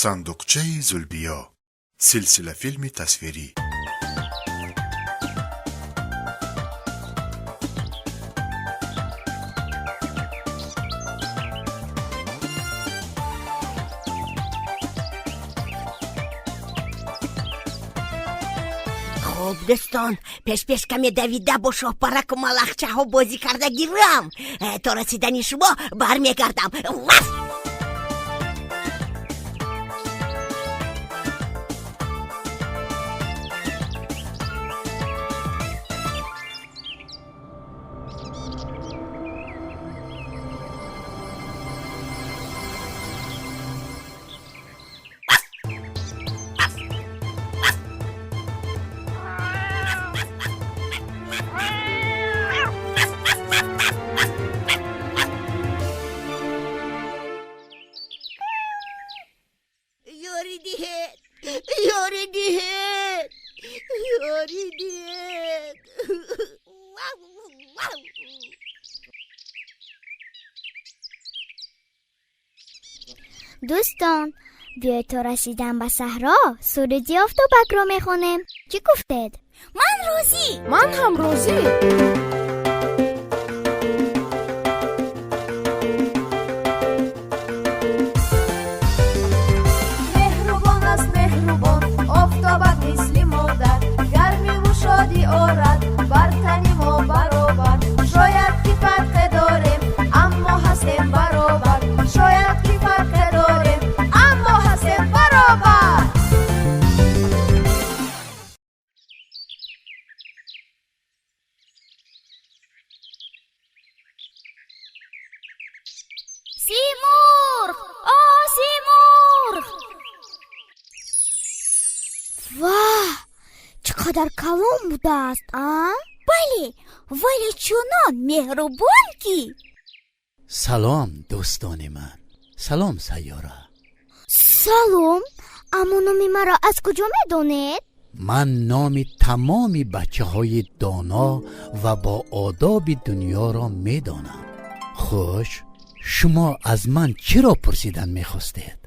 Сандуқчаи Зулбиё, силсилафилми тасвирӣ. Хуб, дӯстон, пеш-пеш каме давида бо шоҳпараку малахчаҳо бозӣ карда гирам. То расидани шумо бармегардам. Ваф! Ёрӣ диҳед, ёрӣ диҳед, ёрӣ диҳед! Вав, вав! Дӯстон, биёед то расидан ба саҳро суруди офтобакро мехонем. Чӣ гуфтед? Ман розӣ. Ман ҳам розӣ. Меҳрубон аст, меҳрубон офтобак, мисли модар гармиву шодӣ орад бар тани мо баробар. Шояд ки фарқе дорем, аммо ҳастем баробар. Шояд ки фарқе дорем, аммо ҳастем баробар. Симурғ, о Симурғ! Ваҳ, чӣ қадар калон будааст, а? Бале, вале чунон меҳрубон, ки Салом, дӯстони ман, салом, Сайёра. Салом, аммо номи маро аз куҷо медонед? Ман номи тамоми бачаҳои доно ва боодоби дунёро медонам. Хуш, шумо аз ман чиро пурсидан мехостед?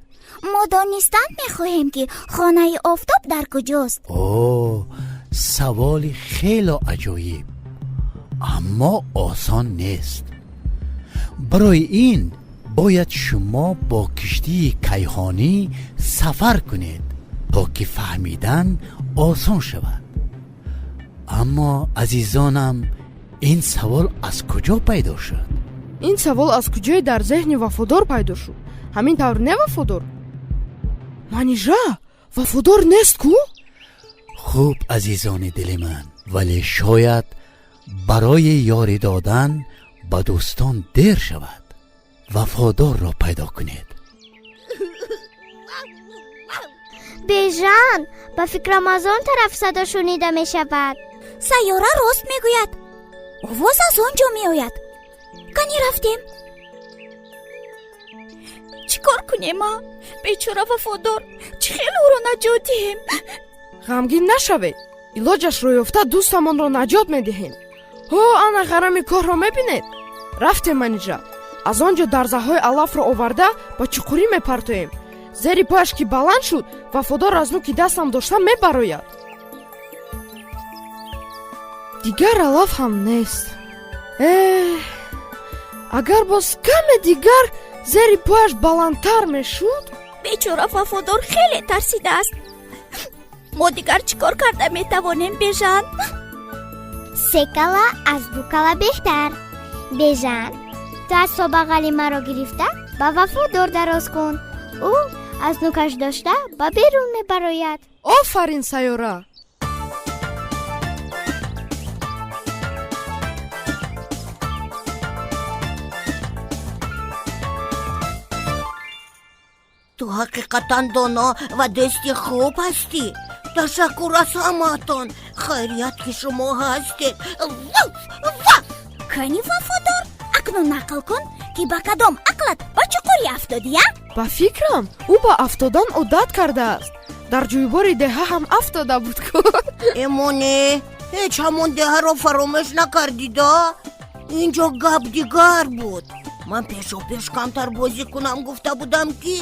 Мо донистан мехоҳем, ки хонаи офтоб дар куҷост. О, саволи хело аҷоиб, аммо осон нест. Барои ин бояд шумо бо киштии кайҳонӣ сафар кунед, то ки фаҳмидан осон шавад. Аммо, азизонам, ин савол аз куҷо пайдо шуд? Ин савол аз куҷое дар зеҳни Вафодор пайдо шуд? Ҳамин тавр, не, Вафодор? Манижа, Вафодор нест ку? Хуб, азизони дили ман, вале шояд барои ёрӣ додан ба дӯстон дер шавад. Вафодорро пайдо кунед. Бежан, ба фикрам, аз он тараф садо шунида мешавад. Сайёра рост мегӯяд, овоз аз он ҷо меояд. Кани рафтем. Чӣ кор кунем, а? Бечора Вафодор, чӣ хел ӯро наҷот диҳем? Ғамгин нашавед, илоҷашро ёфта дӯстамонро наҷот медиҳем. Ҳо, ана ғарами коҳро мебинед? Рафтем, Манижа. Аз он ҷо дарзаҳои алафро оварда ба чуқурӣ мепартоем. Зери пояш ки баланд шуд, Вафодор аз нуки дастам дошта мебарояд. Дигар алаф ҳам нест. Эҳ, агар боз каме дигар зери пояш баландтар мешуд. Бечора Вафодор хеле тарсидааст. Мо дигар чӣ кор карда метавонем, Бежан? Се кала аз ду кала беҳтар. Бежан, ту асо бағали маро гирифта ба Вафодор дароз кун, ӯ аз нукаш дошта ба берун мебарояд. Офарин, Сайёра! Ту ҳақиқатан доно ва дӯсти хуб ҳастӣ. Ташаккур аз ҳамаатон. Хайрият, ки шумо ҳастед. Ваф, ваф! Кани, Вафодор, акнун нақл кун, ки ба кадом ақлат ба чуқурӣ афтодӣ, а? Ба фикрам, ӯ ба афтодан одат кардааст. Дар ҷӯйбори деҳа ҳам афтода буд ку. Эмоне, ҳеҷ ҳамон деҳаро фаромӯш накардида? Инҷо гап дигар буд. Ман пешопеш камтар бозӣ кунам гуфта будам, ки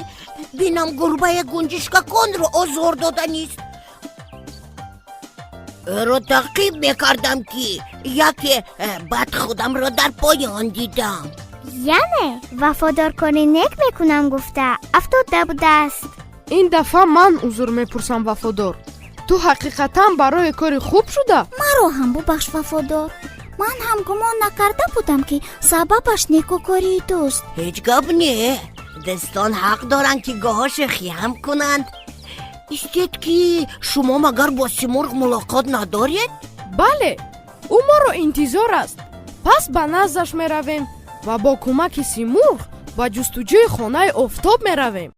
бинам гурбаи гунҷишкаконро озор доданист. Ӯро таъқиб мекардам, ки яке баъд худамро дар поён дидам. Яъне Вафодор кори нек мекунам гуфта афтода будааст. Ин дафъа ман узр мепурсам, Вафодор. Ту ҳақиқатан барои кори хуб шуда. Маро ҳам бубахш, Вафодор. Ман ҳам гумон накарда будам, ки сабабаш некукории туст. Ҳеҷ гап не, дӯстон ҳақ доранд, ки гоҳо шӯхӣ ҳам кунанд. Истед, ки шумо магар бо Симурғ мулоқот надоред? Бале, ӯ моро интизор аст. Пас ба наздаш меравем ва бо кӯмаки Симурғ ба ҷустуҷӯи хонаи Офтоб меравем.